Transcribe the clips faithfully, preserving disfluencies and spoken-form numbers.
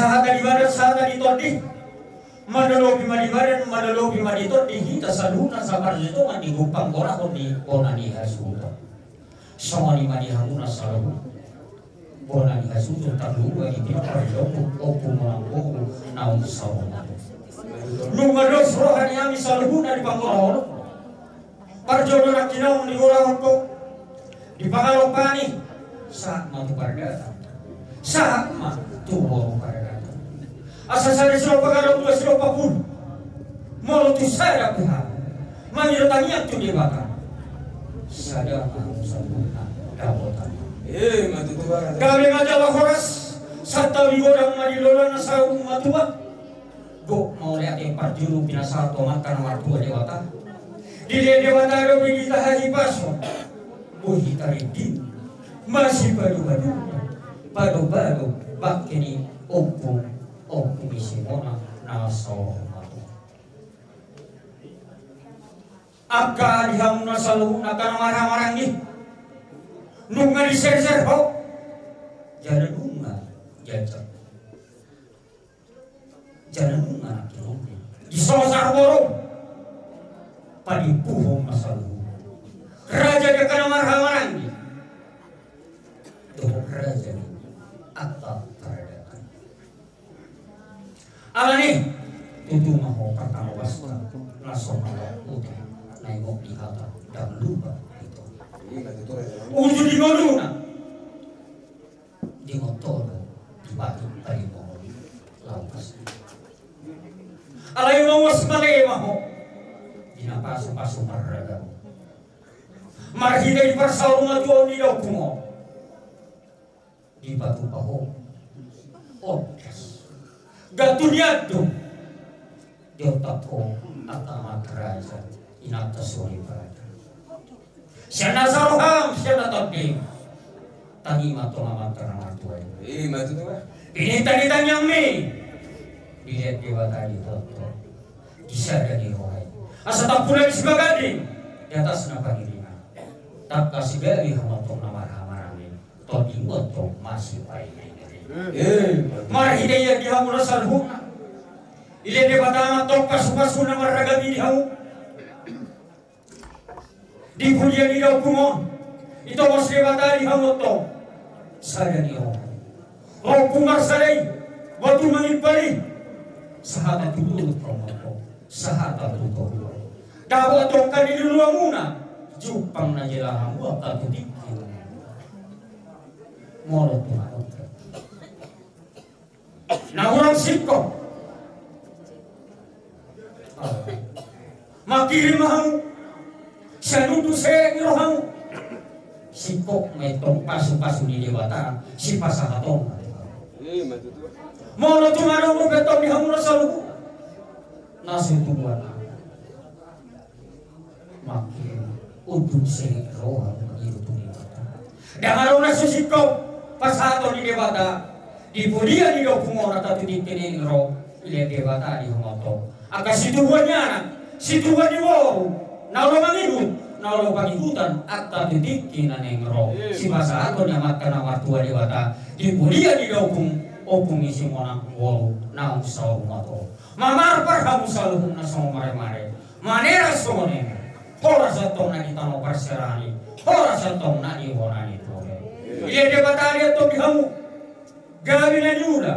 Sahata di badan, sahata di tondi. Manolopi ma di badan, manolopi ma di tondi, hita saluhutna saparjutongan di gumpang gorahon ni bona ni hasuhuton. Songon i ma di hamuna saluhut. Bona ni hasuhuton tarlumobi di pinompar ni ompu, ompu Monang Boru naung saur matua. Nunga dos roha ni hami saluhutna di panggorahon. Parjolo nangkin naung digorahon ho di pangalompani, sahat ma tu pardata, sahat ma tu boru pardata. Asa sada sinompa gadong, dua sinompa pulu. Molo tung sada pe hamu mangido tangiang tu Debata, sada ma hamu saluhutna dapotan. Gabe ma jala horas, santabi godang ma di lolang na saur matua. Gok mauliate parjolo pinasahat tu Amanta na martua Debata. Dilehon Debata do be hita hahipason, boi hita rinding masipadupadu, padopado bangke ni ompu, ompu ni si Monang na saur matua. Angka di hamuna saluhutna angka na marhahamaranggi, nunga diserser ho jala nunga diajak. Jala nunga nangkin disosar boru, padimpuhon ma saluhut. Raja di angka na marhahamaranggi dohot raja di angka paradaton. Alani tutu ma ho partanobasta na so mangalaho uta, na ingot ni hata ndang lupa ito. Uju di ngoluna. Di motor, di batu, tadi motor. Lampas. Alai mauas male ma ho di na pasupasu marragam. Marhite di parsaur matuaon ni daompung on, dipatupa ho ondas. Gantung ni andung. Diotap ho angka amanta raja, inanta soripada. Sian na saroham, sian na tonding. Tangihon ma tong amanta na martua i. Ima tutu, Pak. Pinangido ni tangiangmi. Dilehon Debata di ho antong, di sada ni roha i, asa tampulon ni sibaganding di atas na pangiringan. Tangkas gabe hamu antong na marhahamaranggi. Tondingmu antong masipaingainga. Marhite i di hamu na saluhutna, dilehon Debata ma antong pasupasu na marragam i di hamu. Di pudian ni daompung on, ditongos Debata di hamu antong sada ni roha. Rompu marsada i, botul mangimpal i. Sahata tu dolok roha antong, sahata tu toru. Dapot antong angka na niluluanmuna, jumpang na jala hamu angka tu tingki. Molo tung na hurang singkop, mangkirim ma hamu sian unduk serep ni rohamu. Singkop ma antong pasupasu ni Debata sipasahaton. Molo tung adong dope antong di hamu na saluhut na so tubuan, mangkirim unduk serep ni roha mangido tu Debata. Ndang adong na so singkop pasahaton ni Debata. Di pudian ni daompung on angka tu tingki naeng ro, dilehon Debata di hamu antong angka situbuan ni anak, situbuan ni boru, na olo mangihut, na olo pangihutan, angka tu tingki na naeng ro sipasahaton ni Amanta na martua Debata di pudian ni daompung, ompung ni si Monang boru naung saur matua. Mamarpar hamu saluhutna songon maremare, maneras songon emer. Horas antong na di tano parserahan i, horas antong na di bona ni toru. Dilehon Debata antong di hamu gabe na niula,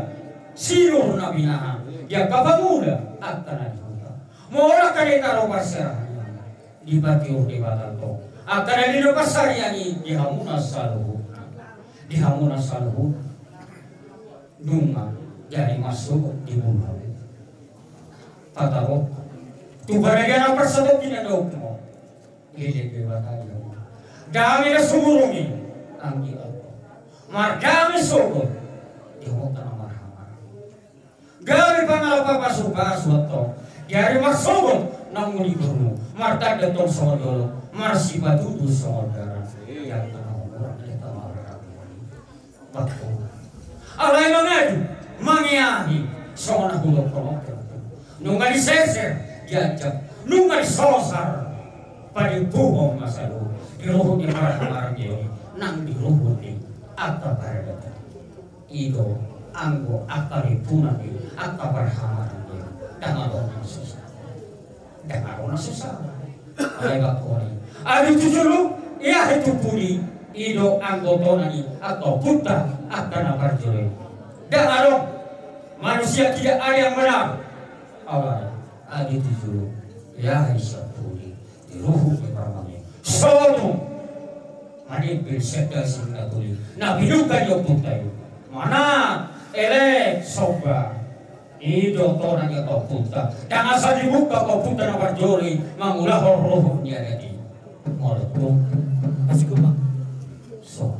sinur na binahan di angka pangula, angka na di huta. Molo angka na di tano parserahan i, dipatiur Debata antong angka na di na parsarian i di hamu na saluhutna. Di hamu na saluhutna. Nunga jadi masuk di bulu. Patarok tu paradian na parsatongkinan daompung on. Dilehon Debata di hamu dame na sumurung i. Anggi antong mardame sogot di hamu angka na marhahamaranggi. Gabe pangalaho pasupasu antong di ari marsogot naung uli guru, martanda antong songon dolok, marsipatutu songon dalan. Ia antong naung hurang di tano marragam. Alai mangadu, mangeahi, songon na hudokhon on. Nunga diserser, diajak, nunga disosar. Padimpuhon ma saluhut di ruhut ni marhahamaranggi on, nang di ruhut ni angka paradaton. I do Anggo angka rimpunan i, angka parhamaran i, ndang adong na so sala. Ndang adong na so sala. Alai bangkona i, adu tu julu, ia he tu pudi, i do anggo tona ni angka ompunta, angka na parjolo i. Ndang adong. Manusia tidak ada yang benar. Alai adu tu julu, ia he sian pudi. Di ruhut ni parumaen i. Songon i ma nian be sekda si na tuli na pinungka ni ompunta i. Mana elek somba. I do tona ni angka ompunta. Ndang asa dibuka angka ompunta na parjolo i mangulahon ruhut ni adat i. Molo tung asi gumang. So.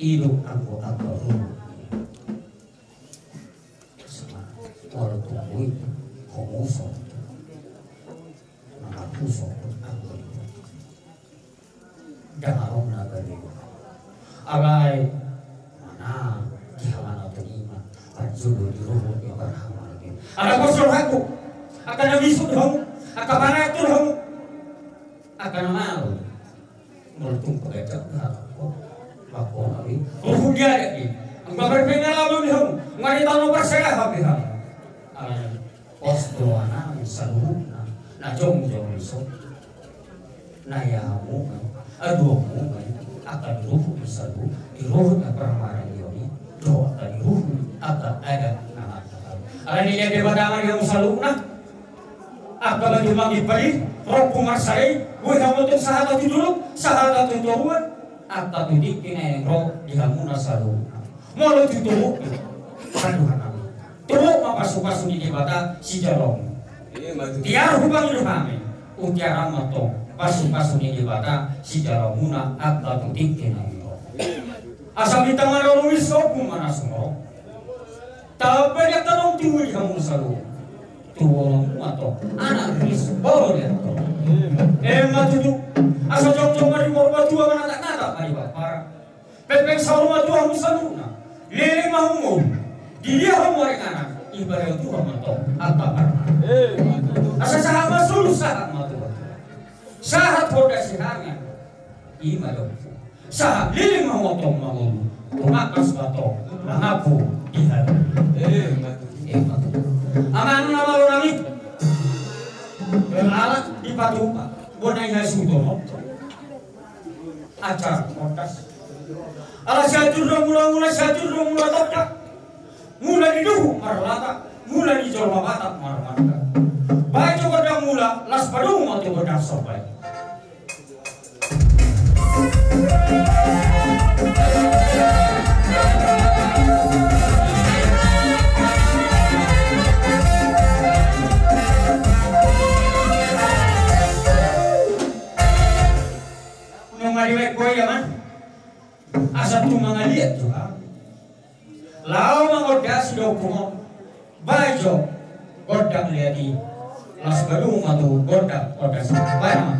I do anggo angka ruhut. Molo tung boi homuso, mangapuso anggo i. Ndang adong na gabe. Alai mana di hamana tu ima parjolo di ruhut ni parhamaran i. Ala pos rohaku, angka na bisuk do hamu, angka pangatur hamu, angka na malo. Molo tung pagajak na bangkona i ruhut ni adat i. Anggo marpengalaman di hamu, marita na parserahan di hamu. Alai pos do anami saluhutna na jongjong i so. Na ia hamu ma i, aduan hamu ma i, angka di ruhut ni saluhut, di ruhut ni parhamaran i do angka di ruhut ni angka adat na marhata. Alani i Debata ma di hamu saluhutna. Angka batu manggimpal i, rompu marsada i, boi hamu tong sahata tu dolok, sahata tu toruan, angka tu tingki na naeng ro di hamuna saluhutna. Molo tu toruan, saluhutna. Toruan ma pasupasu ni Debata sijalomu. Tiar hupangido hami, hutiaran ma tong pasupasu ni Debata sijalomuna angka tu tingki na naeng ro. Asa minta ma na rumis, sobu ma na sumorop. Tamba ni angka naung tubu di hamu saluhut. Tubu ma tong anak riris boru di antong. Emma tutu. Asa jongjong ma di porbatua, manataknatak ma di pampara. Pengpeng saur matua hamu saluhutna. Leleng ma hamu ngolu. Di dia hamu maringanan, ibana tubu ma tong angka parna. Asa sahat ma solu, sahat ma tubu. Sahat Honda Sihangan. Ima do. Sahat leleng ma hamu tong mangolu. Tumangkas ma tong mangapu di hami. Emma tutu. Amang na malo nami. Berala di patupa. Bona i hasuhuton. Acara Honda. Ala siajur do mula, mula siajur do mula tokta. Mula ni duhut marlata, mula ni jolma Batak marmarga. Baen jo gondang mula, laos padomu ma tu gondang somba i. Unang ma dibaen ho ia ma. Asa tung mangaliat jo hami. Laho mangondasi do ompung on. Baen jo gondang liat i. Laos padomu ma tu gondang Honda Sihangan. Baen ma.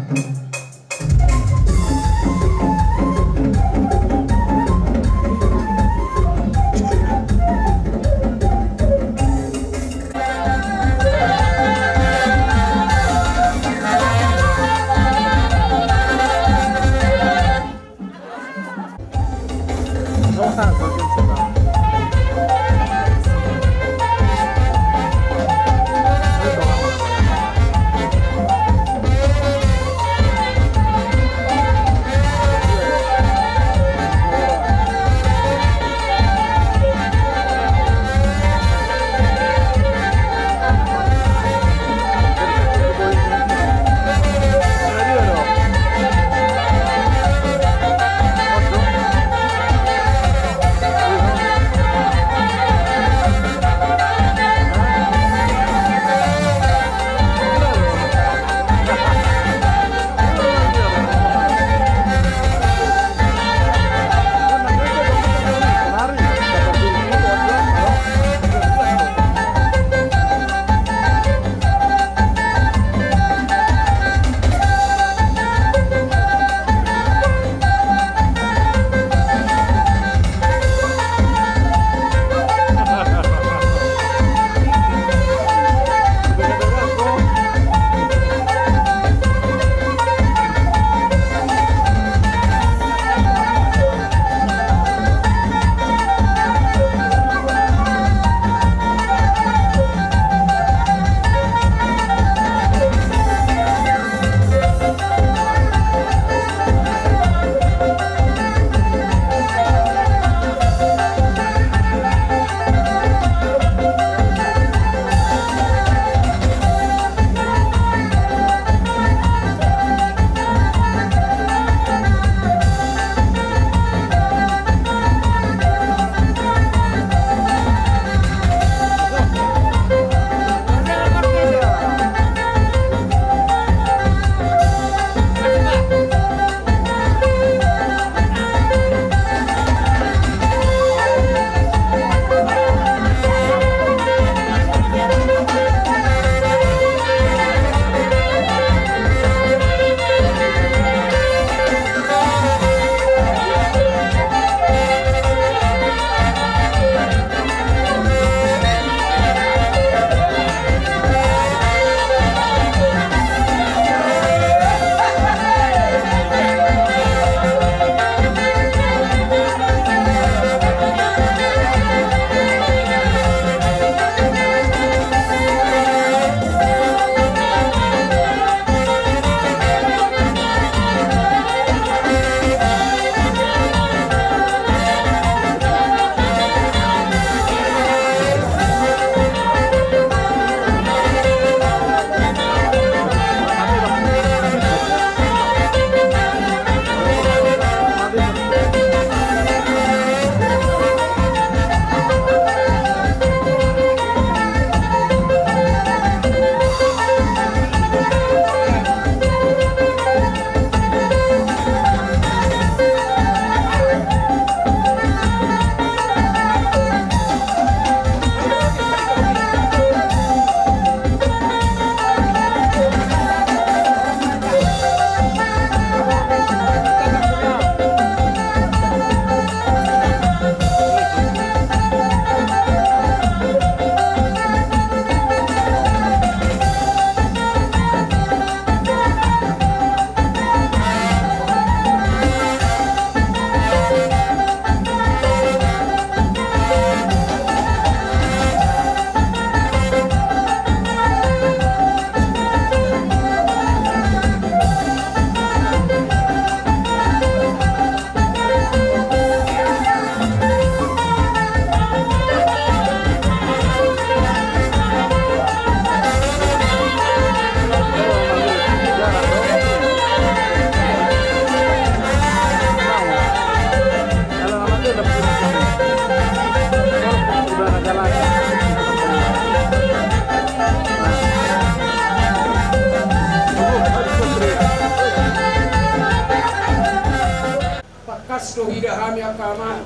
Dohida hami angka amang,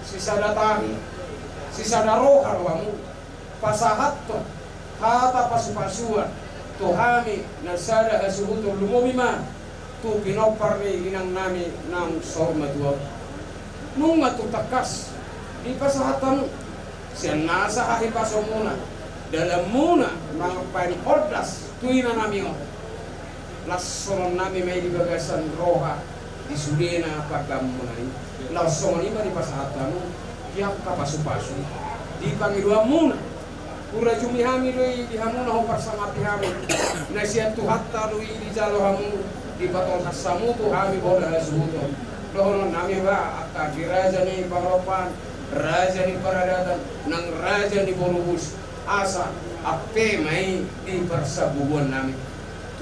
sisada tahi, sisada roha do hamu, pasahathon hata pasupasuan tu hami na sada hasuhuton, lumobi ma tu pinompar ni inang nami naung saur matua. Nunga tung tangkas dipasahat hamu sian nasa hahipasonmuna, dalanmuna mambahen ondas tu ina nami on. Las songon nami ma i di bagasan roha di sudena panggabeanmuna i. Laos songon i ma dipasahat hamu di angka pasupasu di pangidoanmuna. Hurajumi hami do i di hamu na huparsangapi hami, na sian Tuhanta do i dijalo hamu, dipatolhas hamu tu hami bona hasuhuton. Dohonon nami ba angka di raja ni parompuan, raja ni paradatan, nang raja ni boru Bus, asa ampe ma i di parsabubuan nami,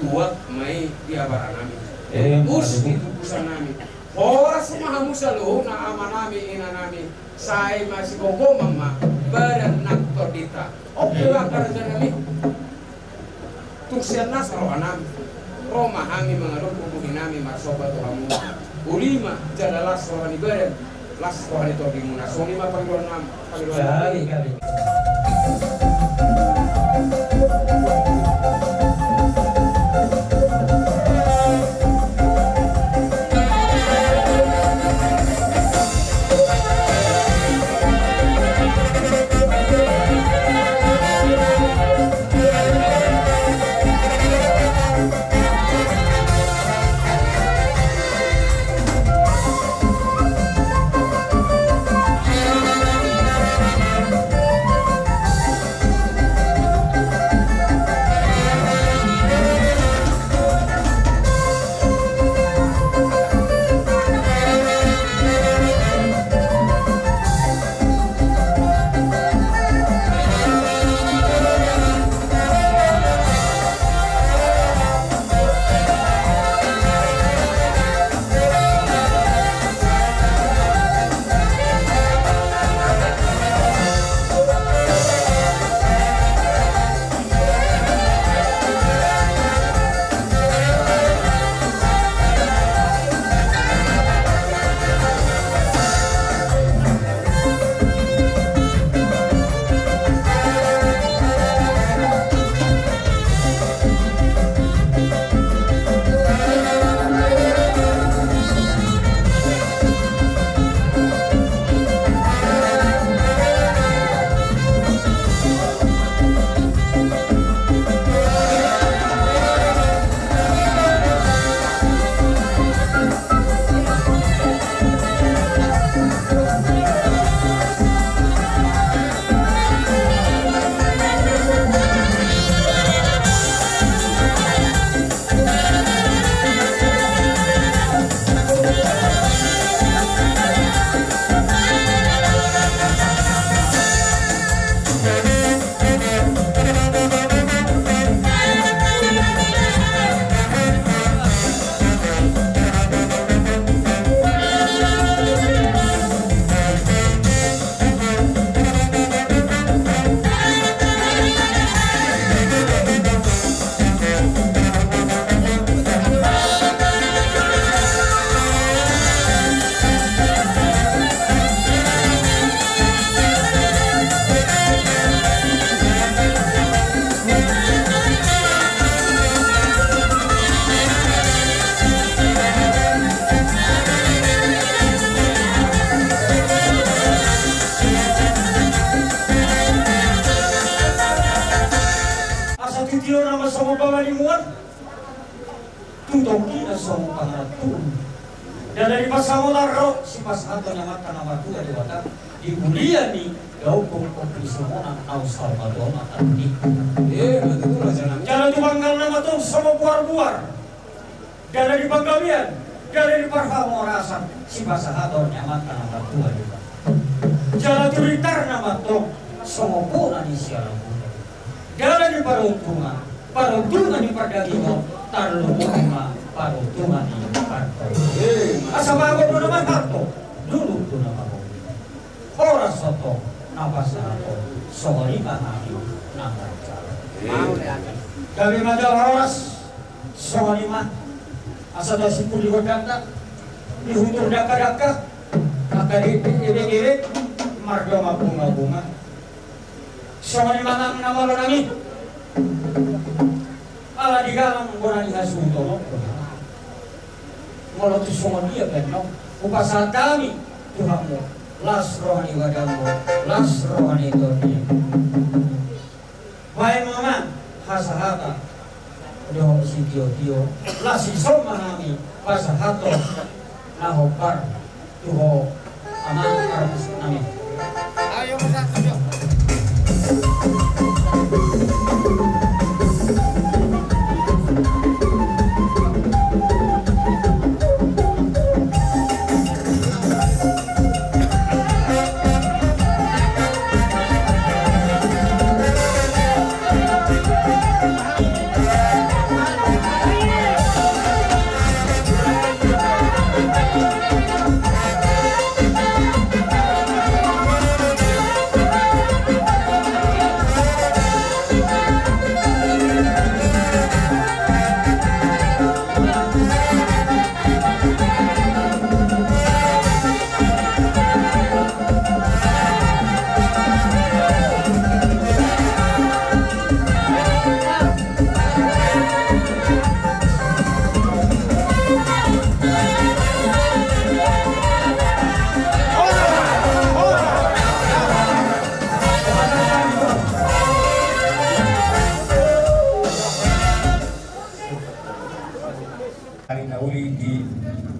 tuak ma i di abara nami, eh, bus di tubusan nami. Horas ma hamu saluhutna ama nami, ina nami, sai masigogoman ma badan nang tondinta. Oke, ba angka raja nami. Tung sian nasa roha nami ro ma hami mangadopi bohi nami marsomba tu hamu. Uli ma jala las roha ni badan, las roha ni tondimuna. Songon i ma pangidoan nami, pangidoan nami. Gabe, gabe. Asa titiona ma songon baba ni muan, tu tongkina songon pangarantoan. Ndada ni pasamotan ro sipasahaton ni Amanta na martua Debata di huria ni gaukon Ompunson Bonang naung saur matua on, Amanta ni. Eh, betul, raja nami. Jala tu banggalna ma tong songon buarbuar. Ndada ni panggabean, ndada ni parhorasan, sipasahaton ni Amanta na martua Debata. Jala tu ritarna ma tong songon bona ni sialamuna. Ndada ni paruntungan, paruntungan ni pardagingon, tarlumobi ma paruntungan ni pardagingon. Asa bagot do na marhalto, lulus do na marhalto. Horas do tong na pasahaton, songon i ma hami na manjalo. Gabe ma jala horas, songon i ma. Asa tasimpul di gondangta. Di hutur dangka-dangka, angka di, di, di, di, di, mardongan bunga-bunga. Songon i ma amang na malo nami. Ala digalang bona ni hasuhuton on. Molo tung songon i pe annon, hupasahat hami tu hamu, las roha ni badangmu, las roha ni tondinmu. Baen ma amang hasahatan dohot sitio-tio, laos dison ma hami pasahathon na hombar tu ho amang parmusik nami. Ari na uli di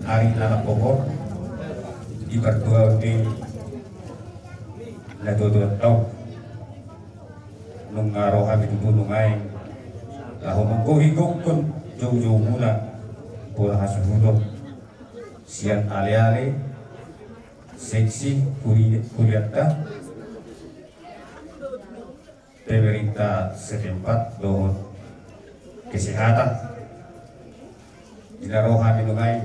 ari na napohor di partuaon ni natuatua on. Nunga ro hami tutu nuaeng laho manggohi gokhon joujoumuna bona hasuhuton sian aleale seksi huri-, hurianta, pemerintah setempat dohot kesehatan. Di na ro hami nuaeng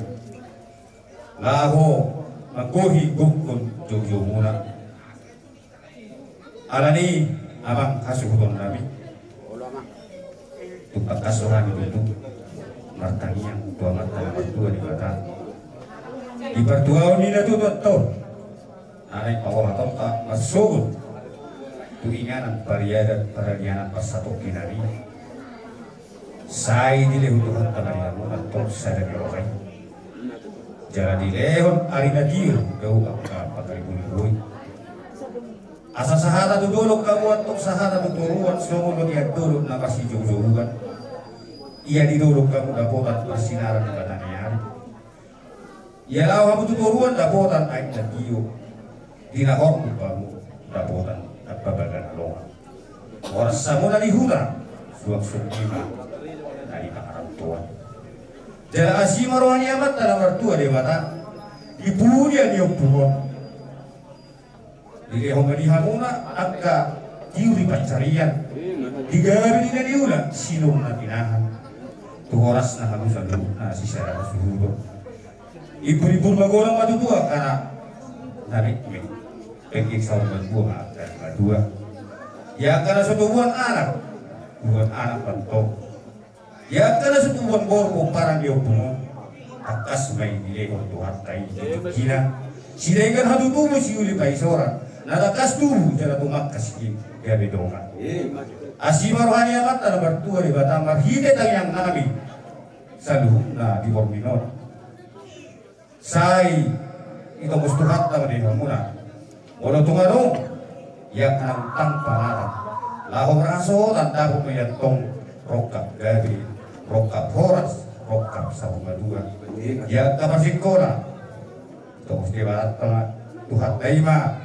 laho manggohi gokhon joujoumuna. Alani i amang hasuhuton nami, tung tangkas do hami tutu martangiang tu Amanta na martua Debata di partuaon ni natuatuanta on. Alai paboa hatop ma marsogot tu inganan parianan paralianan parsatongkinan i. Sai dilehon Tuhanta ma di hamu antong sada ni roha i. Jala dilehon ari na tio dao angka pangalibulibu i. Asa sahata tu dolok hamu antong sahata tu toruan songon do di andorang na marsijoujouan. Ia di dolok hamu dapotan parsinaran ni mataniari. Ia laho hamu tu toruan dapotan aek na tio. Di na horbu hamu dapotan na pabagana longan. Horas hamu na di huta suang songon i ma na di pangarantoan. Jala asi ma roha ni Amanta na martua Debata di pudian ni ompung on. Dilehon ma di hamuna angka tiur ni pansarian di gabe di na niula sinur na pinahan. Tu horasna hamu saluhutna sisada hasuhuton. Imbur-imbur magodang ma tutu angka na, na nikmat. Penggeng saur matua ma angka na matua. Ia angka na so tubuan anak, tubuan anak ma antong. Ia angka na so tubuan boru pomparan ni ompung on, tangkas ma i dilehon Tuhanta i di tingkina sidenggan hatutubu siuli paisoran na tangkas tubu jala tumangkas i gabe dongan. Asi ma roha ni Amanta na martua Debata marhite tangiang nami saluhutna di borngin on. Sai ditongos Tuhanta ma di hamuna. Molo tung adong ia angka na tangkas pangatan laho marhasohotan dapot ma i antong rongkap gabe, rongkap horas, rongkap saur matua. Ia angka parsikola ditongos Debata ma, Tuhanta i ma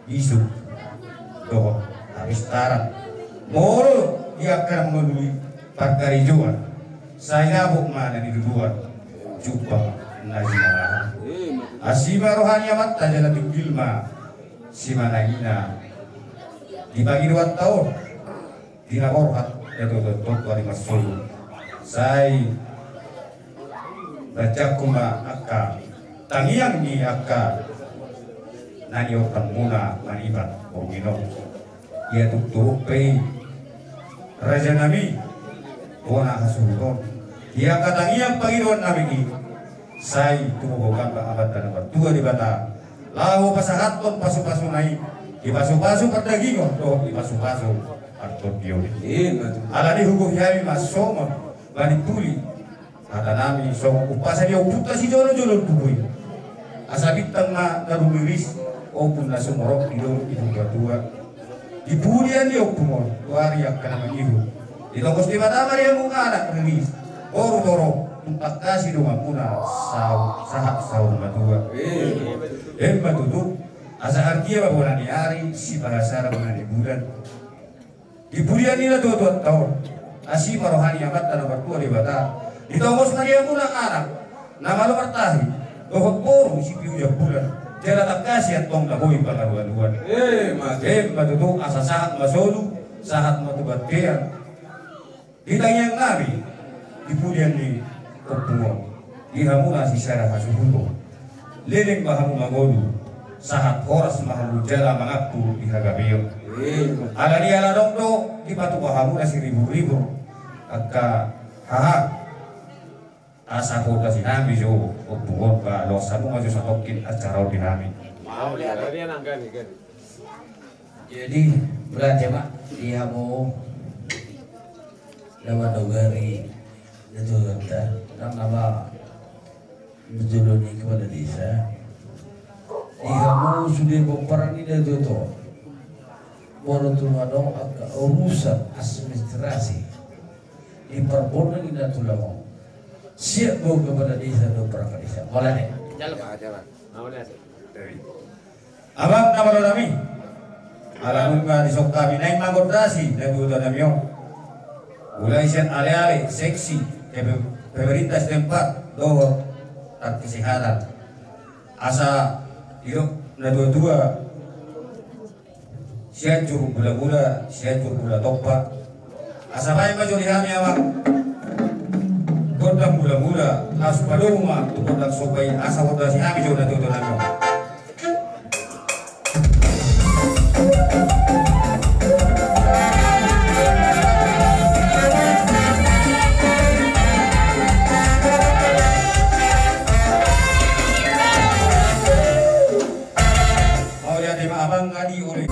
isuk dohot hapistaran. Molo di angka na mangoloi parkarejoan, sai dapot ma na niluluan jumpang na jinalahan. Asi ma roha ni Amanta jala tinggil ma simanang ina di pangidoanta on. Di na borhat datototo ari marsogot. Sai bacaku ma angka tangiang ni angka na niortangmuna manipat borngin on. Ia tung turuk pe i raja nami bona hasuhuton. Ia angka tangiang pangidoan nami i Sai tumobokan ma Amanta na martua Debata laho pasahathon pasupasuna i di pasupasu pardagingon dohot di pasupasu partondion i. Alani i hugohi hami ma songon manimpuli hatanami songon umpasa ni ompunta sijolojolo tubu i. Asa bintang ma na rumiris, ombun na sumorop di dolok ni natuatua. Di pudian ni ompung on tu ari angka na mangihut, ditongos Debata ma di hamu anak riris, boru torop, tung tangkas i donganmuna sahat saur matua. Emma tutu. Asa argia ma bona ni ari, sipahasar bona ni bulan. Di pudian ni natuatuanta on, asi ma roha ni Amanta na martua Debata, ditongos ma di hamuna anak na malo martahi dohot boru sipiujan bulan, jala tangkas i antong na boi pangalualuan. Emma tutu. Asa sahat ma solu, sahat ma tu bontean. Di tangiangnami di pudian ni ompung on, di hamuna sisada hasuhuton, leleng ma hamu mangolu, sahat horas ma hamu jala mangampung di hagabeon. Alani ala adong do dipatupa hamuna siriburribur angka haha. Asa huboto hami jo ompung on, ba loas hamu ma jo satongkin acara on di hami. Jadi berarti ma di hamu na manogari natuatuanta, nang nama betul ni kepala desa. Di hamu sude pomparan ni natuatuanta, molo tung adong angka urusan administrasi di parbondang ni natulang on, siap ma kepala desa dohot perangkat desa. Mauliate. Amang na malo nami, ala nunga dison hami naeng mangondasi natuatuanami on, mulai sian aleale, seksi, pe-, pemerintah setempat dohot tang kesehatan. Asa didok natuatua, Sianjur Mulamula, Sianjur Mulatompa. Asa baen ma jo di hami, Amang, gondang mulamula, laos padomu ma tu gondang somba i, asa gondasi hami jo natuatuanami on. Mauliate ma, Amang, adi ore.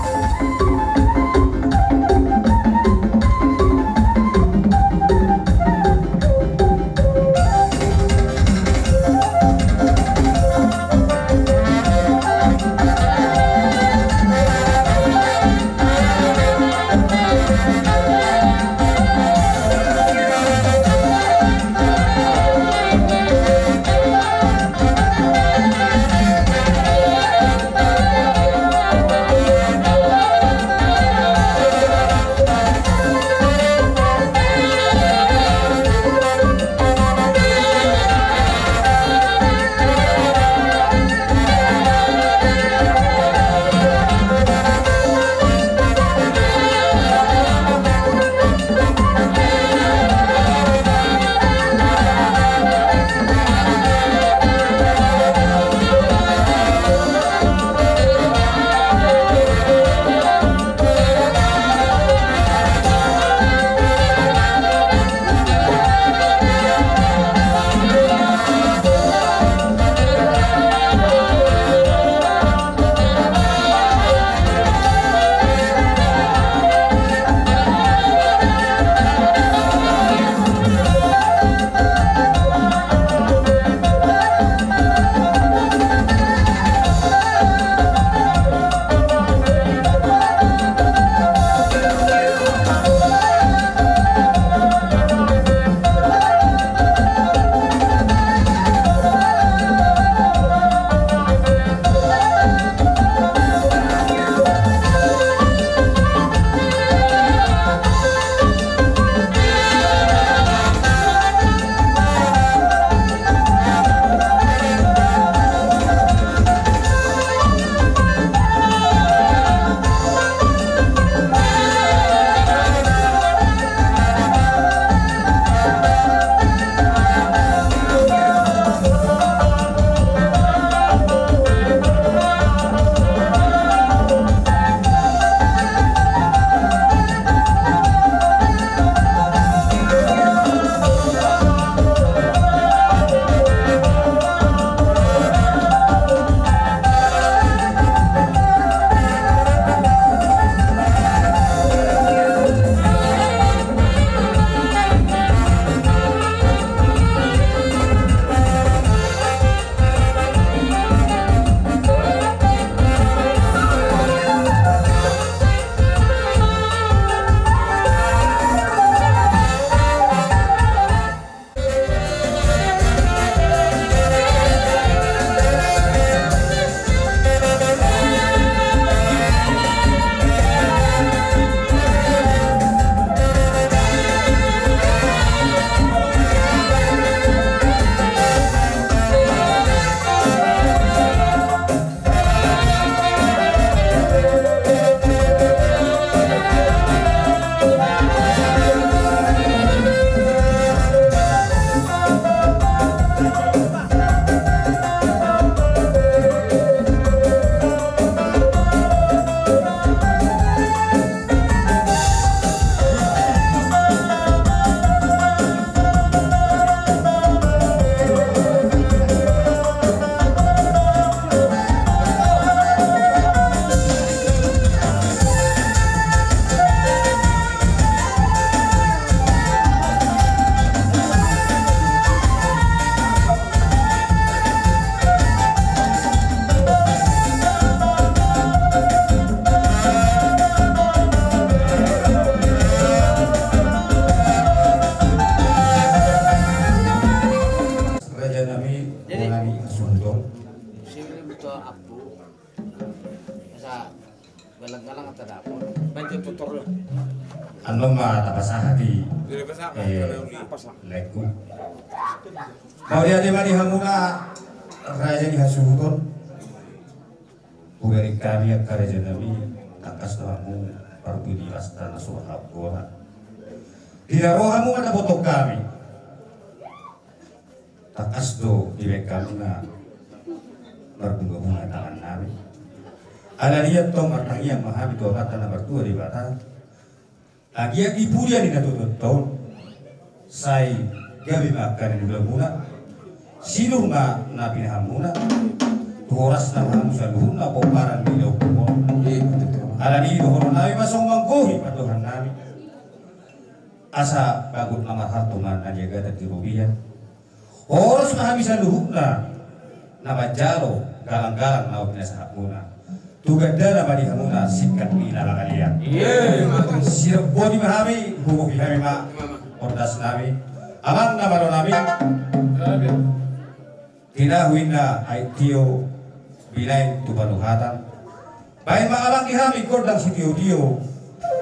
Annon ma tapasahat i, eh, laengku. Mauliate ma di hamuna raja ni hasuhuton. Hubereng hami angka raja nami, tangkas do hamu parbue ni lasta na so hahap goar. Di na ro hamu mandapothon hami, tangkas do dibaen hami na marbungabunga tangan nami. Alani i antong martangiang ma hami tu Amanta na martua Debata. Agia di pudian ni na tutu on, sai gabe ma angka na niulamuna. Sinur ma na pinahanmuna. Tu horas ma hamu saluhutna pomparan ni na umur. Alani i dohonon nami ma songon manggohi pandohan nami. Asa bagot na marhalto ma na niagatan di robean. Horas ma hami saluhutna na manjalo galanggalang na pinasahatmuna. Tu gandana ma di hamuna singkat ni na mangalean. Sirap boti ma hami, hubohi hami ma ondas nami. Amang na malo nami. Tinahu inna aek tio binaen tu panuhatan. Baen ma amang di hami gondang sitiotio.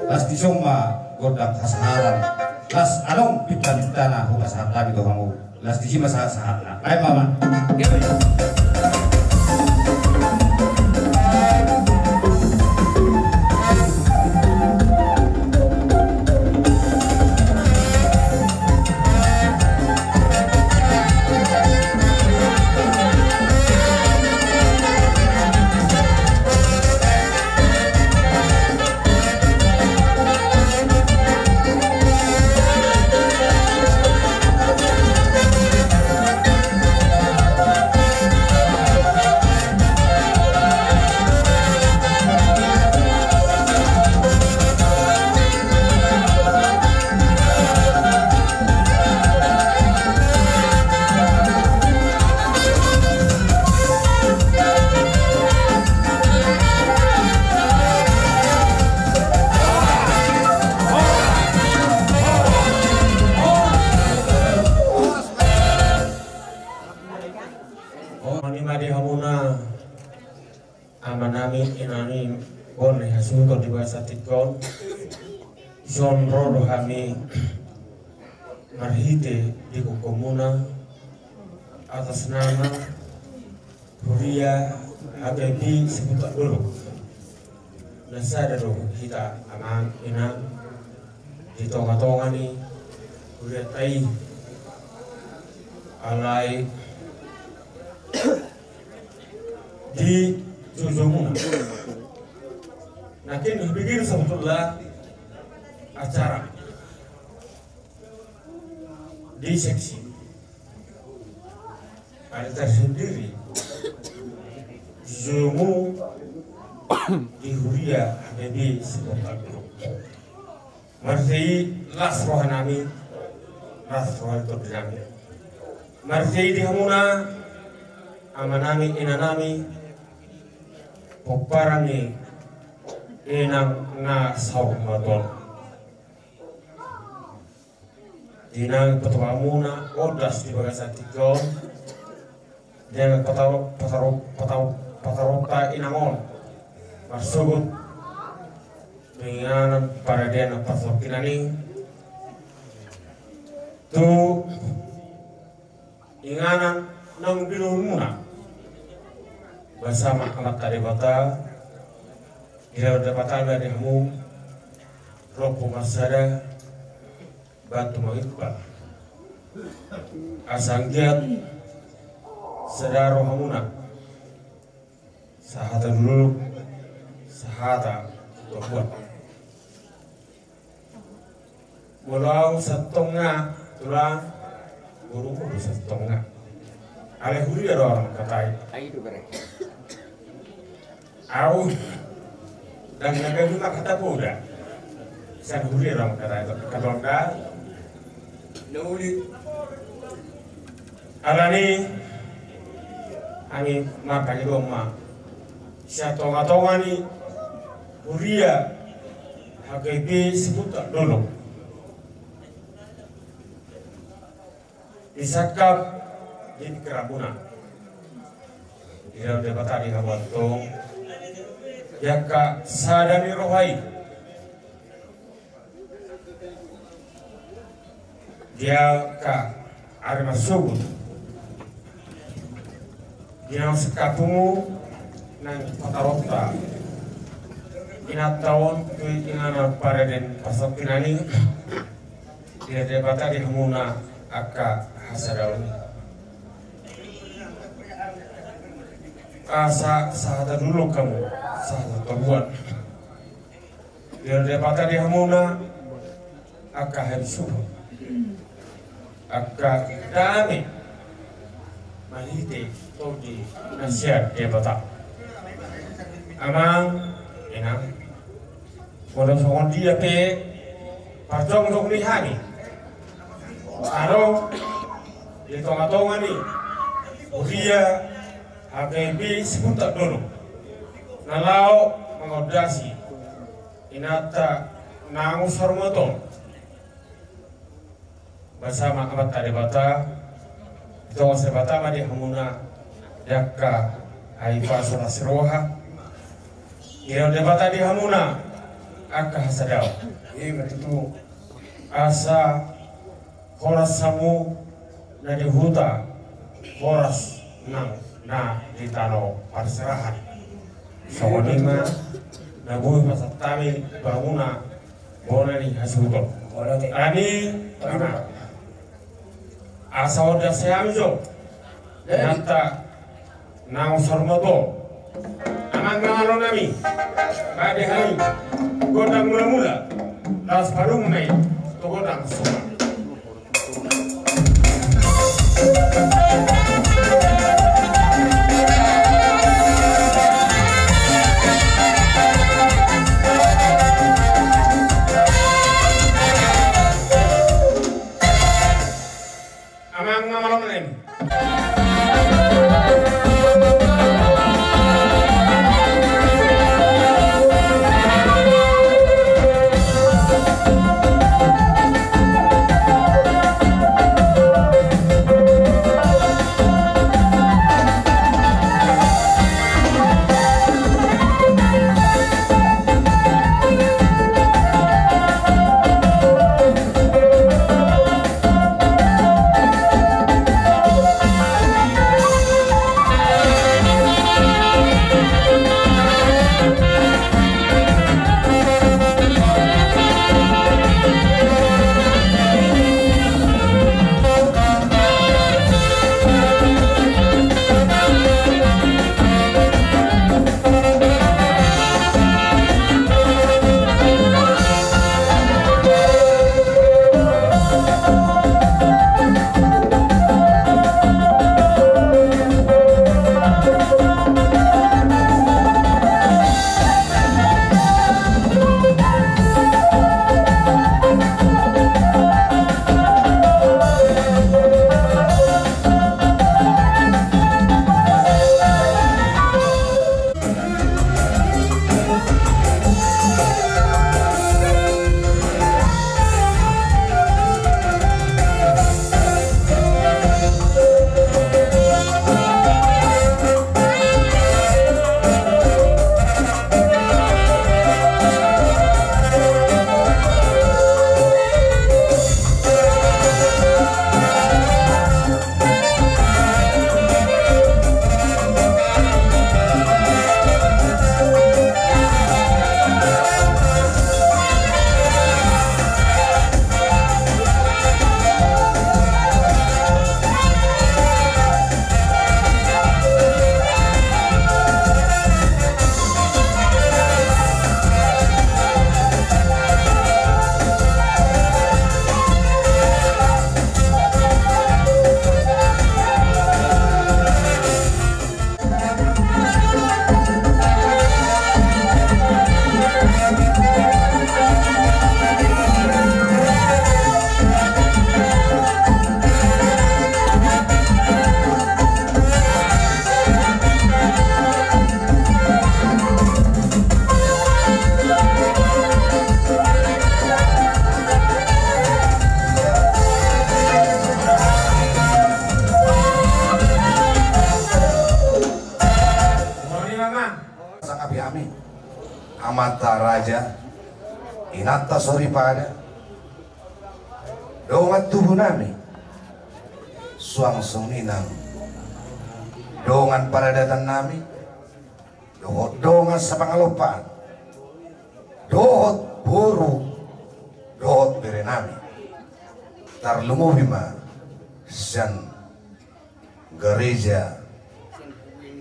Las dison ma gondang hasaharan. Las adong pintapintana hupasahat hami tu hamu. Las disi ma sahatsahatna. Baen ma amang. Hami ma di hamuna. Amanami, inanami, borhat ni hasuhuton di bagasan tingki on. Dison ro do hami marhite di gokhonmuna atas nama Huria H K B Sipuntak Dolok. Na sada do hita amang inang di tongatonga ni hurianta i. Alai di joujoumuna. Nangkin hubege do sabotulna acara di seksi. Ada tersendiri. Joujoumu di huria H K B Sipuntak Dolok. Marhite i las rohanami, las roha ni tondinami. Marhite i di hamuna, amanami, inanami, pomparan ni inang na saur matua on. Di na patupaonmuna ondas di bagasan tingki on. Dengan pataro, pataro, pataro, pataronta inang on marsogot tu inganan paradian na parsongkinan i tu inganan naung binoumuna. Basa ma Amanta Debata, diralat Debata ma di hamu, rompu marsada, bantu mangimpal. Asa anggiat sada rohamuna. Sahata dolok, sahata tubuan. Molo au santong nga, tulang, borumu do santong nga. Alai huria do au mangkatai. Ai do bere. Au ndang na gabe mangkata poda. Sian huria do au mangkatai, kata on da. Alani hami marpangidoan ma sian tongatonga ni huria H K B Sipuntak Dolok. Disangkap di pingkiranmuna. Diralat Debata di hamu antong. Di angka sada ni roha i, di angka ari marsogot, di naung singkat pungu nang pataronta inanta on tu inganan pareden pasok kinani. Di Debata di hamuna angka hasadaon. Asa sahata dulu hamu, sahata toruan. Di Debata di hamuna angka habisuhon, angka dame marhite tondi na sian Debata. Amang, inang, molo songon dia pe parjongjong ni hami adong di tongatonga ni huria H K B i Sipuntat Dolok na laho mangondasi inanta na nunga saur matua on. Basa ma Amanta Debata, ditongos Debata ma di hamuna di angka hahipason, asi ni roha. Didok Debata di hamuna angka hasadaon. Ima tutu. Asa horas hamu na di huta, horas nang na di tano parserahan. Songon i ma na boi pasahat hami tu hamuna bona ni hasuhuton. Alani, asa ondas hami jo inanta na nunga saur matua on. Amang na malo nami, bahen hami gondang mulamula, laos padomu ma i tu gondang soma. Amang na malo nami. Inanta soripada, dongan tubu nami, suang songon i nang dongan paradaton nami, dohot dongan sapangalompaan, dohot boru, dohot bere nami. Tarlumobi ma sian gareja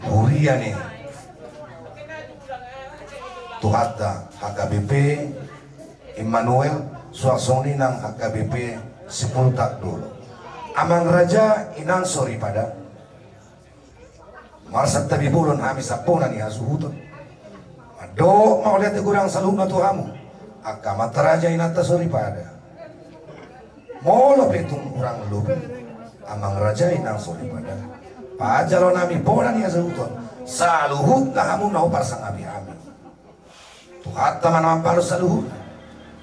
huria ni Tuhanta H K B P Immanuel, suang songon i nang H K B P Sipultak Dolok. Amang raja, inang soripada, marsantabi bolon hami sampona ni hasuhuton. Mandok mauliate godang saluhutna tu hamu, angka amanta raja, inanta soripada. Molo pe tung hurang lobi, amang raja, inang soripada, pajalo nami bona ni hasuhuton saluhutna hamu na huparsangapi hami. Tuhanta ma na mambalos saluhutna.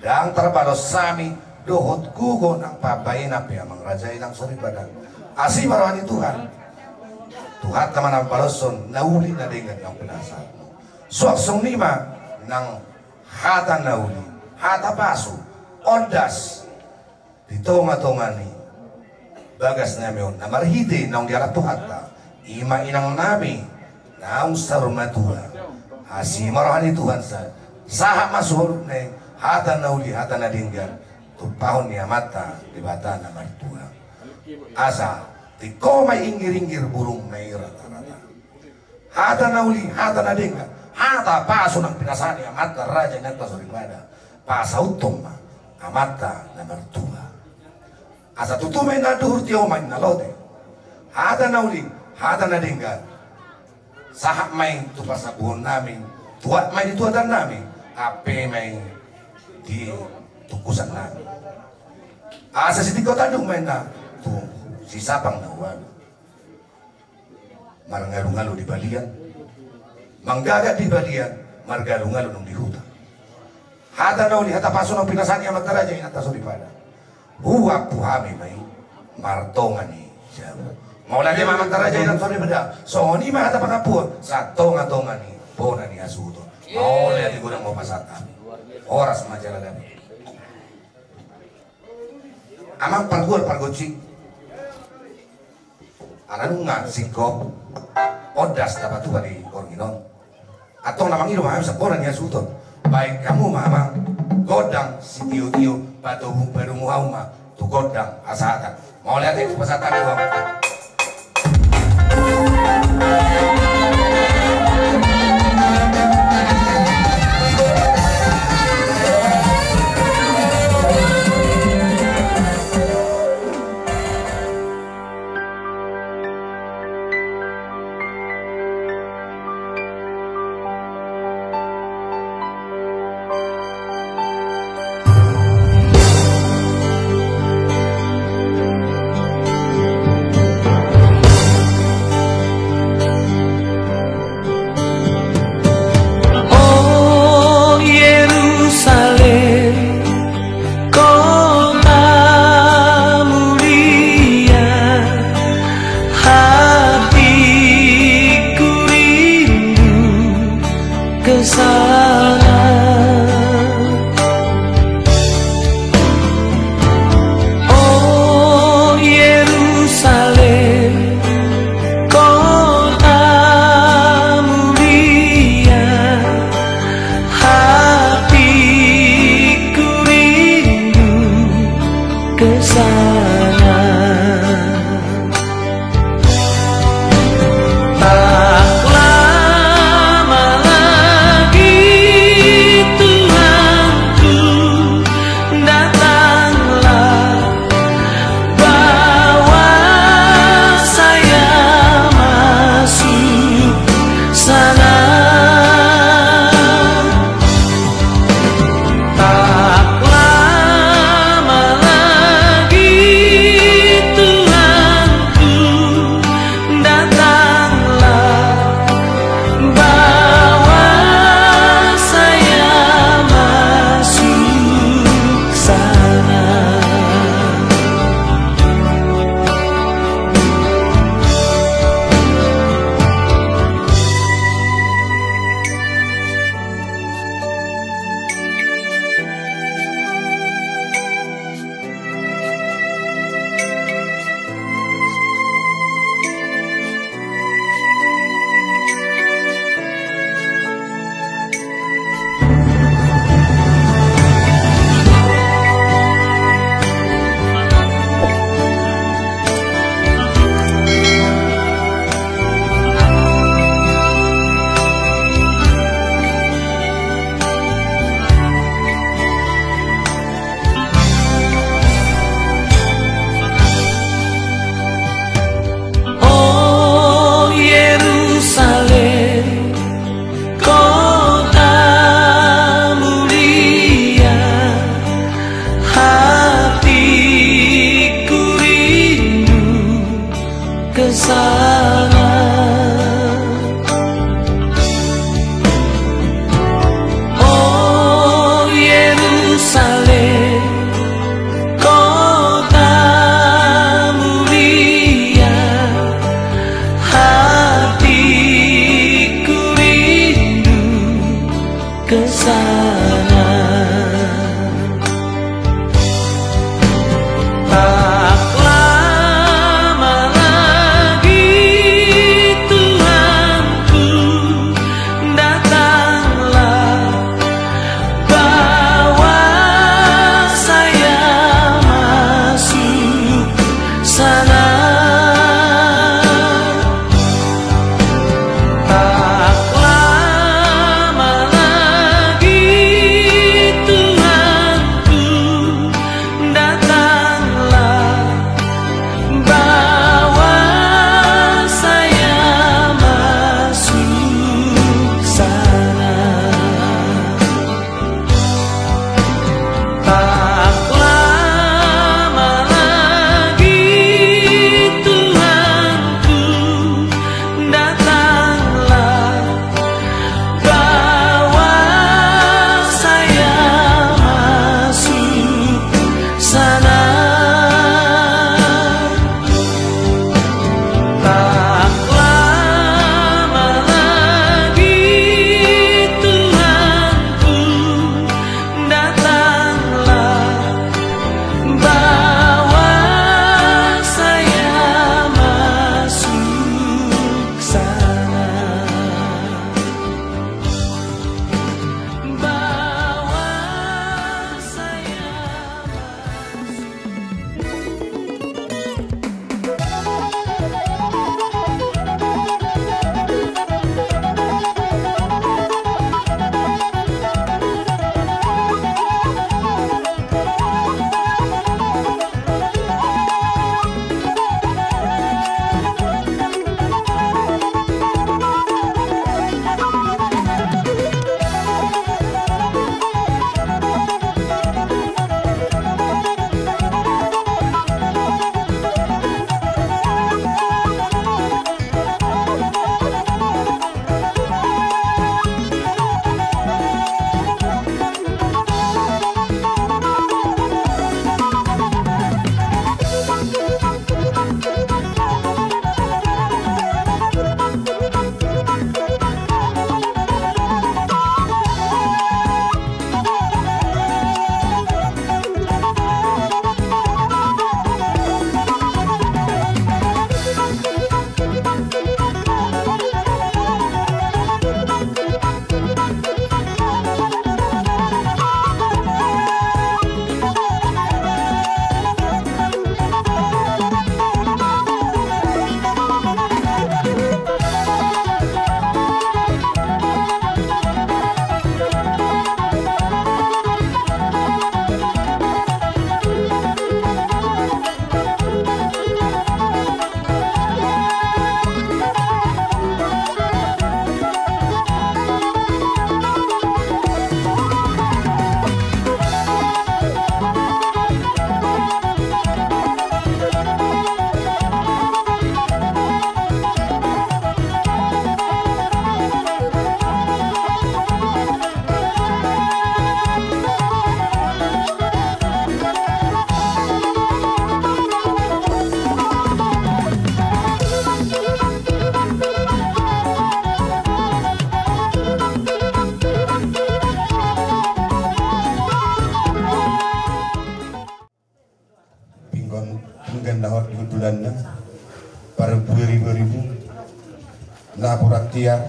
Ndang tarbalos hami dohot gogo nang pambahenan pe, amang raja, inang soripada. Asi ma roha ni Tuhan. Tuhanta ma na mambaloshon na uli na denggan naung pinasahatmu. Suang songon i ma nang hata na uli, hata pasu, ondas di tongatonga ni bagas nami on, na marhite naung dialap Tuhanta, i ma inang nami naung saur matua. Asi ma roha ni Tuhan, sa-, sahat ma suhut ni hata na uli, hata na denggan, tumpahon ni Amanta Debata na martua. Asa tingko ma inggiringgir burung na i ratarata. Hata na uli, hata na denggan, hata pasu naung pinasahat ni amanta raja, inanta soripada, pasauthon ma Amanta na martua. Asa tutu ma inna duhur, tio ma inna lote. Hata na uli, hata na denggan, sahat ma i tu parsambuhon nami, tuat ma i di tuatan nami, ampe ma i di tungkusan nami. Asa sitingko tanduk ma inna tu sisapang na ualu. Marngalungalu di balian, manggagat di balian, marngalungalu nang di huta. Hata na uli, hata pasu naung pinasahat ni amanta raja, inanta soripada, huampu hami ma i martonga ni jabu. Mauliate ma, amanta raja, inanta soripada. Songon i ma hata pangampuon sian tongatonga ni bona ni hasuhuton. Mauliate godang ma hupasahat hami. Horas ma jala gabe. Amang pargual pargonsi, ala nunga singkop ondas tapatupa di borngin on, antong na mangido ma hami sampona ni hasuhuton. Baen hamu ma, amang, gondang sitiotio, patobu padomu hamu ma tu gondang hasahatan. Mauliate, hupasahat hami, amang. O Yerusalem, kota mulia, hatiku rindu ke sana. O Yerusalem, kota mulia, hatiku rindu ke sana. Tak lama lagi, Tuhanku, datanglah, bawa saya masuk sana. Tak lama lagi, Pinggan na hot di hundulanna, parbuei ribu-ribu, napuran tiar,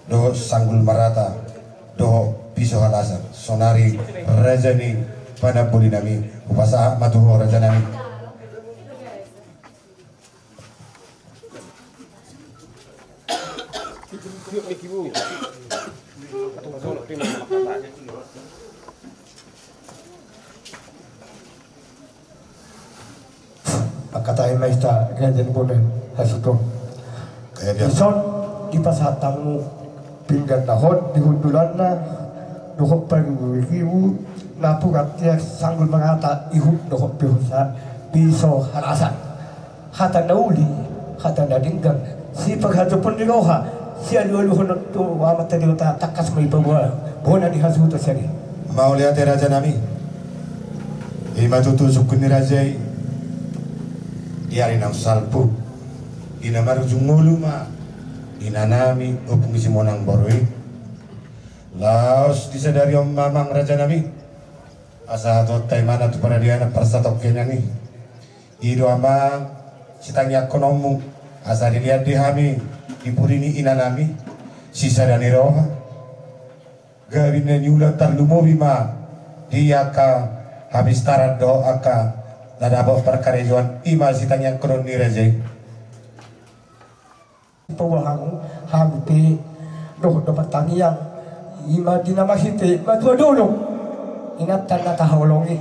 dohot sanggul marata, dohot piso halasan. Saonari raja ni panamboli nami, hupasahat ma tu ho raja nami. Mangkatai ma hita raja ni bona hasuhuton. Dison dipasahat hamu pinggan na hot di hundulanna, dohot parbuei ribu-ribu, napuran tiar, sanggul marata, ihut dohot piso halasan. Hata na uli, hata na denggan, siparhatophon ni roha, sialualuhon tu Amanta Debata, tangkas ma dipaboa bona ni hasuhuton sian i. Mauliate raja nami. I ma tutu sungkun ni raja i. Di ari naung salpu, di na marujung ngolu ma ina nami Ompung Simonang boru i. Laos di sadari on ma amang raja nami, asa hatuaonta i ma na tu paradianan parsatongkinan i. I do amang sitangiangkononmu, asa dilehon di hami di pudi ni ina nami sisada ni roha, gabe na niula, tarlumobi ma di angka hapistaran dohot angka na dapot parkarejoan. I ma sitangiangkonon ni raja i. Paboa hamu, hami pe dohot do martangiang, i ma di na marhite matua dolok, inanta na tahaholongi.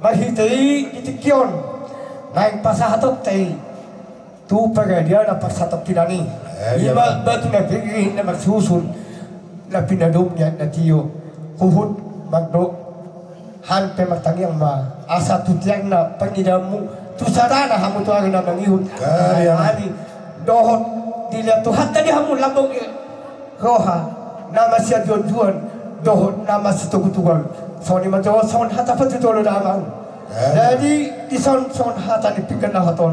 Marhite i di tingki on naeng pasahatonta i tu paradianan parsatongkinan i. I ma batu na pinggir na marsusun, na pinadom ni aek na tio, huhut mandok. Hami pe martangiang ma asa tu tiarna pangidoanmu, tu sadana hamu tu ari na mangihut. Hami dohot dilehon Tuhanta di hamu lambok ni roha, na masianjuanjuan dohot na masitogutoguan. Songon i ma jo songon hata pajujolo damang. Jadi dison songon hata ni pinggan na hot on,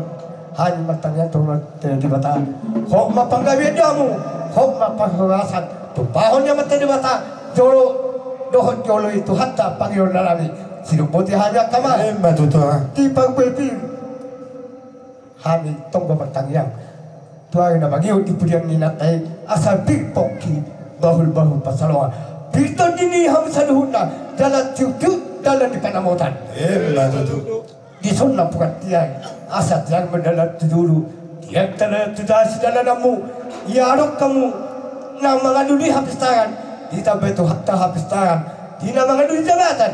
hami martangiang tu Amanta Debata, hot ma panggabean di hamu, hot ma parhorasan. Tumpahon ni Amanta Debata jolo dohot jolo i Tuhanta pangidoan nami. Sidok boti hami angka amang. Ima tutu. Di parbue pir hami tonggo martangiang tu ari na mangihut di pudian ni inanta i, asa pir pongki, bahulbahul pansalongan, pir tondi ni hamu saluhutna, jala tiurtiur dalan ni panamotan. Ima tutu. Dison napuran tiar, asa tiar ma dalan tu julu, tiar dalan tu dasi dalananmu. Ia adong hamu na mangalului hapistaran, ditambai Tuhanta hapistaran di na mangalului jabatan.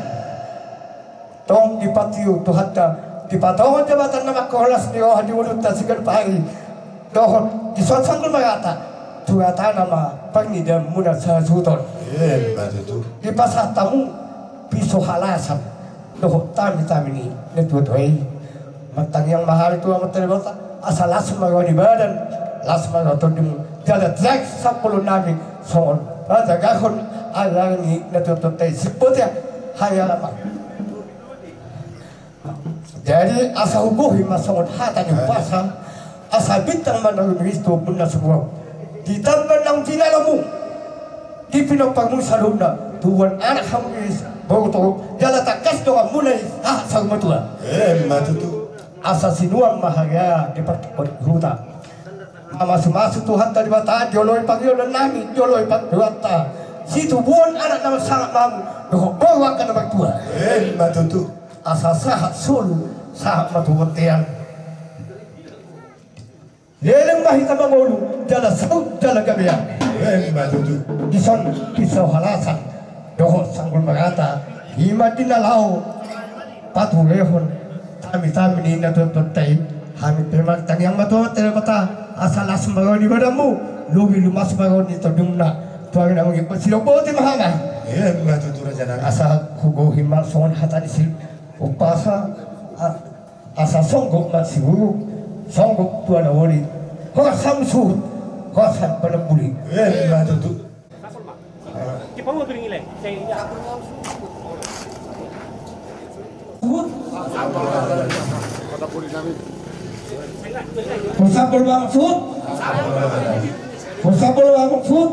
Tong dipatiur Tuhanta, dipatongon jabatan na mangkorhon las ni roha di ngolunta siganup ari. Dohot dison sanggul marata, tu ratana ma pangidoanmuna sahasuhuton. Ima tutu. Dipasahat hamu piso halasan dohot tamitami ni natuatua i. Martangiang ma hami tu Amanta Debata asa las ma roha ni badan, las ma roha tondimuna, jala tiar sampulu nami songon pajagahon ari ni natuatuanta i. Sibotia hami amang. Jadi asa hugohi ma songon hata ni umpasa, asa bintang ma na rumiris tu ombun na sumurang, di tamban naung tinalomu, di pinomparmu saluhutna, tubuan anak hamu riris boru toru, jala tangkas donganmuna i sahat saur matua. Ima tutu. Asa sinuan ma hariara di partingkian huta. Mamasumasu Tuhanta Debata, dioloi pangidoan nami, dioloi pangidoanta, situbuan anak na marsangap ma hamu dohot boru angka na martua. Ima tutu. Asa sahat solu, sahat ma tu bontean. Leleng ma hita mangolu, jala saut jala gabe. Ima tutu. Dison piso halasan dohot sanggul marata, ima di na laho paturehon tamitami ni natuatuanta i. Hami pe martangiang ma tu Amanta Debata asa las ma roha ni badanmu, lobi lumas ma roha ni tondimuna. Tu ari na mangihut, sidok boti ma hami. Ima tutu raja nami. Asa hugohi ma songon hata ni si umpasa, a-, asa songgop ma siburuk, songgop tu anak oli. Horas hamu suhut, horas hamu panamboli. Ima tutu. Husampul ma suhut. Husampul ma suhut.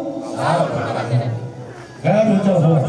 Gabe jo horas.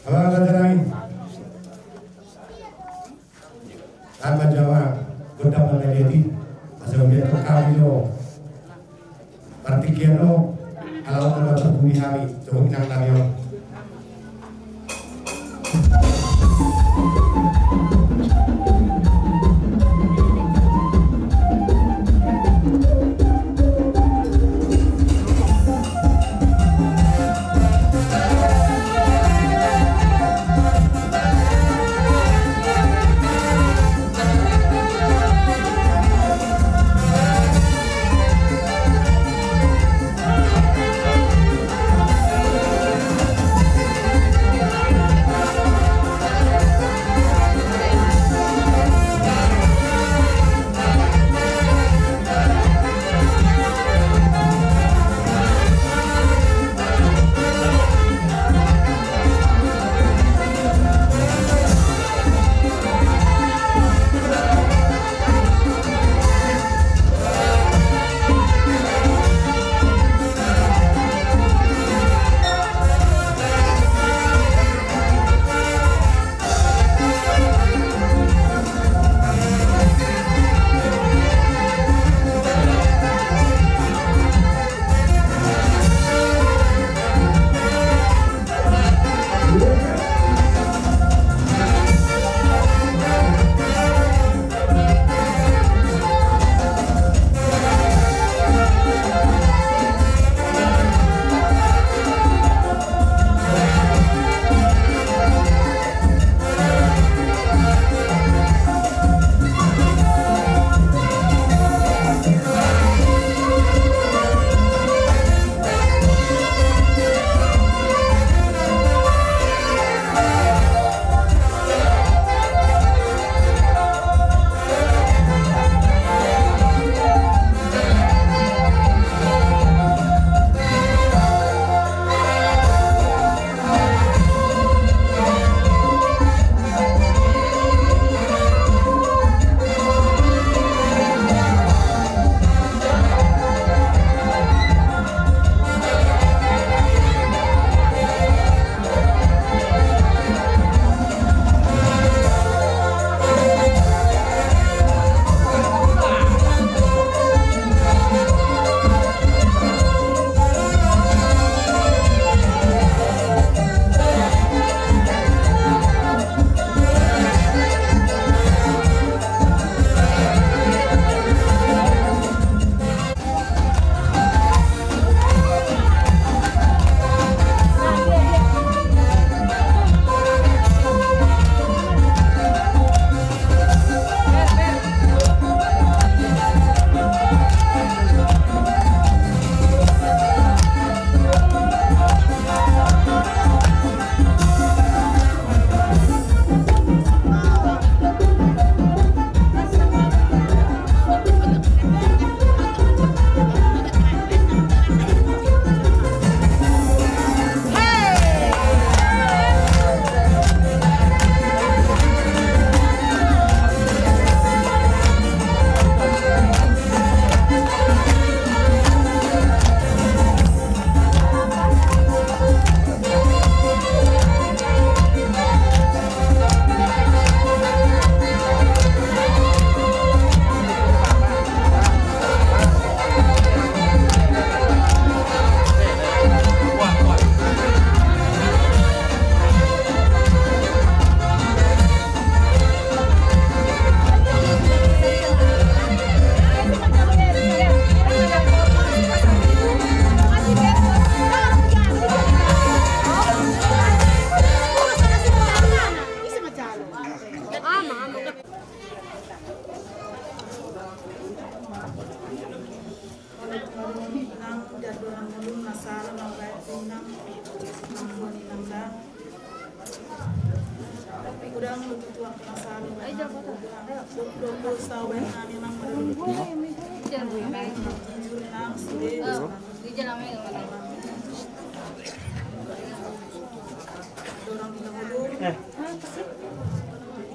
Halo, halo, tenang. Tamba jawa, godang manageti, asa udah terkami lo. Partingkian lo, kalau mau dapat bumi kami, coba bilang kami lo.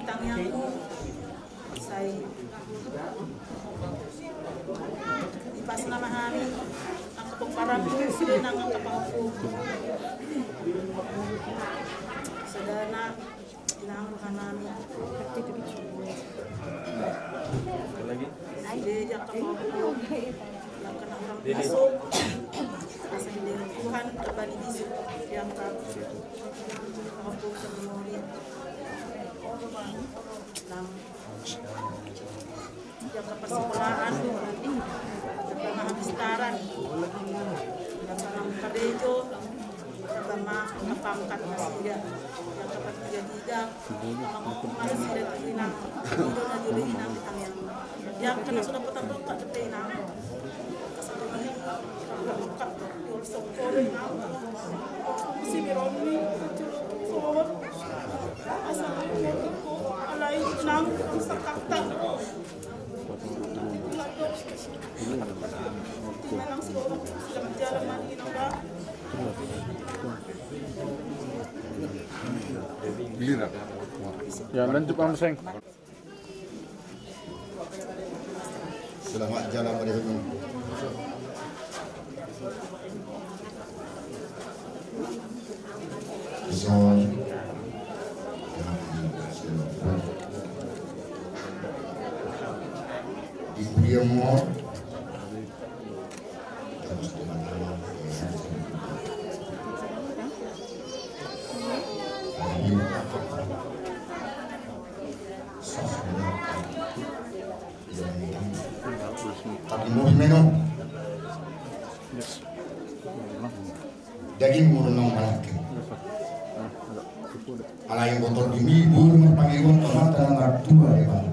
Tangiangku sai dipasna ma hami angka pomparanmu sude nang angka pahompu. Sada na inang rohanami. Sude angka pahompu. Angka na hurang bisuk asa dibereng Tuhan kembali bisuk di angka pahompu. Nang di angka parsikolaan, di angka na habistaran, di angka na karejo, di angka na pangkat nasida, di angka partigatiga, mangomo ma nasida tu inang, ido na jolo inang di tangiang. Di angka na so dapot tardongkak dope inang. Ya, lanjut, Bang Seng. Selamat jalan, Bang Seng. Di pudianmu. Tapi mau diminum. Dagingmu do naung malangke. Alai botor di mi bulu marpangiruan Amanta na martua Debata.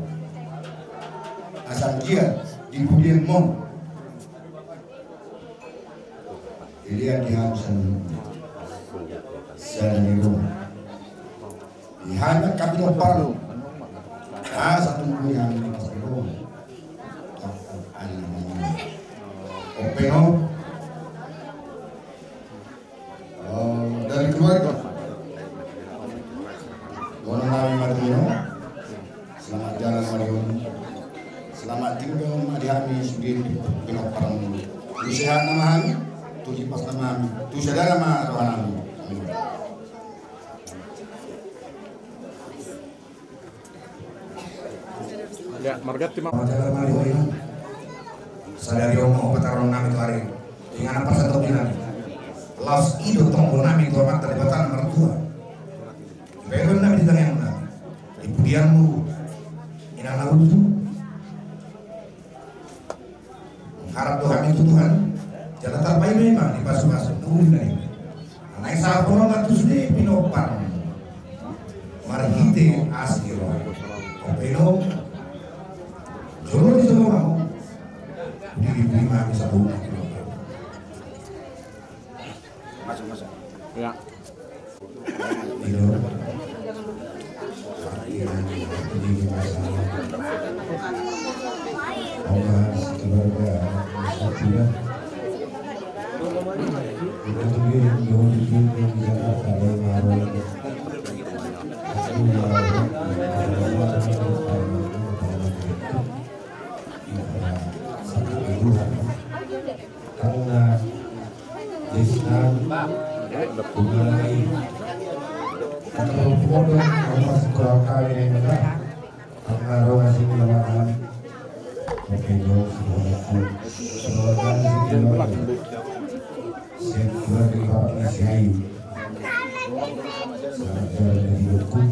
Asa anggiat di pudianmu. Pilihan di hami sada ni ruma. Di hami angka pinompar. Asa tung di hami angka pinompar. Ope no. Dari keluarga. Bona nami Martino. Selamat jalan Martino. Selamat tinggal ma di hami sude pinompar. Tu sehat nama hami. Tu hipas nama hami. Tu sadana ma roha nami. Amin. Ya, marganti ma. Sadari on ma pataruhon nami tu ari. Inganan parsatongkinan. Laos i do tonggo nami tu Amanta Debata na martua. Dibaen nami di tangiang nami. Di pudianmu. Inang na burju. Harap do hami tu Tuhan, jala tarpaima ma di pasu-pasu na uli na i. Naeng sahat hona ma tu sude pinompar marhite asi roha. Ope no. Jolo ni jolo ma. Di di ma bisa. Masuk, masuk. Ya. Karena Desna, bunga lai. Kata podo, apa sekolah kami yang enggak? Karena roh asing lawan. Oke, jauh sekolah kami. Sekolah kami sih di luar. Saya keluar dari bapak nasi ayu. Selamat jalan dari hidupku.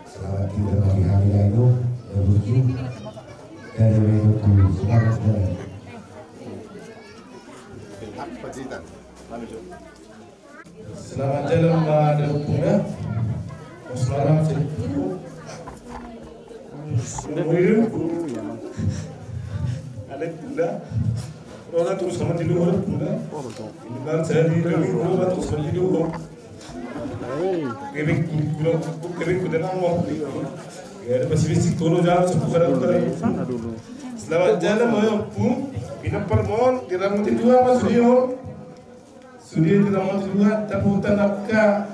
Selamat tinggal bagi hari lain, ya, burju. Dari hidupku, selamat jalan. Selamat jalan ma daupuna. Selamat jalan. Ada puna. Rola terus sama di luar puna. Ini kan saya di luar terus sama di luar. Bebek kuda, bebek kuda nang mau. Ya, ada pasti besi kono jalan sepuluh kali. Selamat jalan mau pun. Pinompar mon, di rambut itu apa sudah? Sude di rambut dua, taputan angka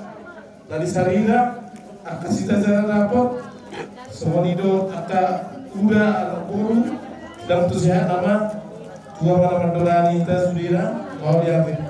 na di sarira, angka sita jala dapot, songon i do angka uda, anak boru, dang tu sehat nama, tua mana mandorani ta sudena, mau diambil.